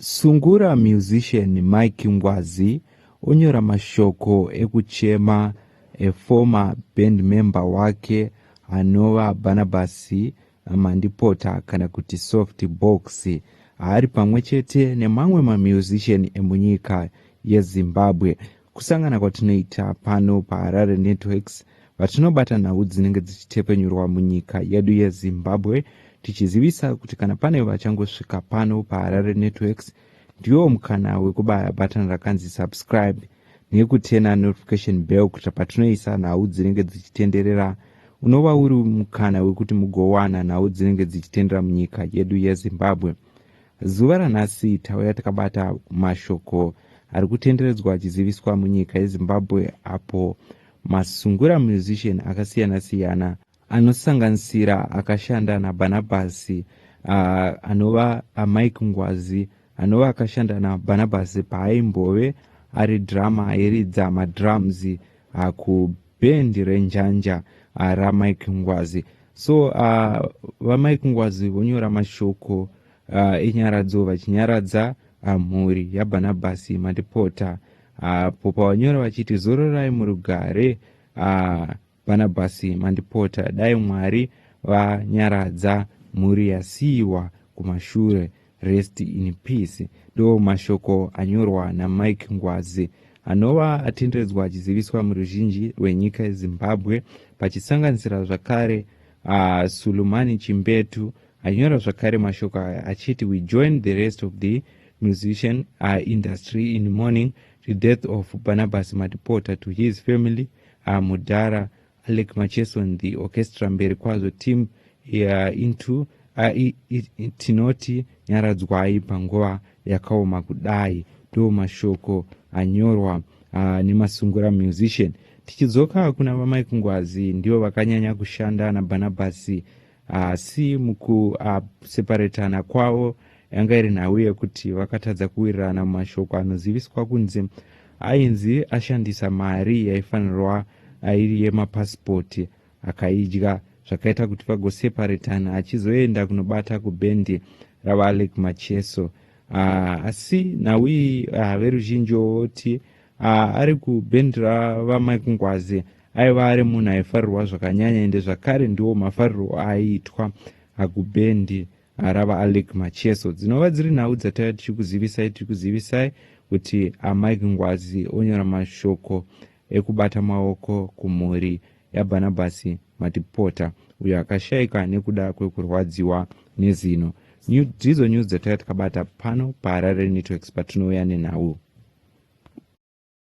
Sungura musician Mike Ngwazi onyora mashoko ekuchema eformer band member wake anova Barnabas Mandipota kana kuti Soft Box ari pamwe chete nemamwe mamusician emunyika yeZimbabwe. Kusangana kwatinoita pano paHarare Networks vatinobata nhau dzinenge dzichitepenyurwa munyika yedu yeZimbabwe, tichizivisa kuti kana pane vachangosvika pano paHarare Networks, ndiwo mukana wekubaya button rakanzi subscribe nekutena notification bell kuitira patinoisa nhau dzinenge dzichitenderera, unova uri mukana wekuti mugowana nhau dzinenge dzichitendera munyika yedu yeZimbabwe. Zuva ranhasi tauya takabata mashoko ari kutenderedzwa achiziviswa munyika yeZimbabwe apo masungura musician akasiyana-siyana anosanganisira akashanda naBarnabas, anova Mike Ngwazi, anova akashanda naBarnabas paaimbove ari drummer, airidza madrums kubhendi reNjanja raMike Ngwazi. So vaMike Ngwazi vonyora mashoko enyaradzo vachinyaradza mhuri yaBarnabas Mandipota, apo pavanyora vachiti, "Zororai murugare, Barnabas Mandipota. Dai Mwari vanyaradza mhuri yasiyiwa kumashure. Rest in peace." Ndo mashoko anyorwa naMike Ngwazi anova atenderedzwa achiziviswa muruzhinji rwenyika yeZimbabwe, pachisanganisira zvakare Sulumani Chimbetu anyora zvakare mashoko aya achiti, "We join the rest of the musician industry in mourning the death of Barnabas Mandipota. To his family, Mudhara Alec Macheso, the orchestra Mberi Kwazvo team into tinoti nyaradzwai panguva yakaoma kudai." Ndo mashoko anyorwa nemasungura musician. Tichidzoka kuna vaMike Ngwazi, ndivo vakanyanya kushanda naBarnabas, asi mukuseparetana kwavo yanga iri nhau yekuti vakatadza kuwirirana mumashoko anoziviswa kunzi ainzi ashandisa mari yaifanirwa iri yemapasipoti akaidya, zvakaita kuti vagoseparetana, achizoenda kunobata kubhendi ravaAlec Macheso. Asi nhau iyi, veruzhinji voti ari kubhendi ravaMike Ngwazi aiva ari munhu aifarirwa zvakanyanya, ende zvakare ndiwo mafarirwo aiitwa kubhendi ravaAlec Macheso. Dzinova dziri nhau dzataiva tichikuzivisai, tichikuzivisai kuti aMike Ngwazi onyora mashoko ekubata maoko kumhuri yaBarnabas Mandipota, uyo akashayika nekuda kwekurwadziwa nezino. Ndidzo news dzataiva takabata pano paHarare Networks patinouya nenhau.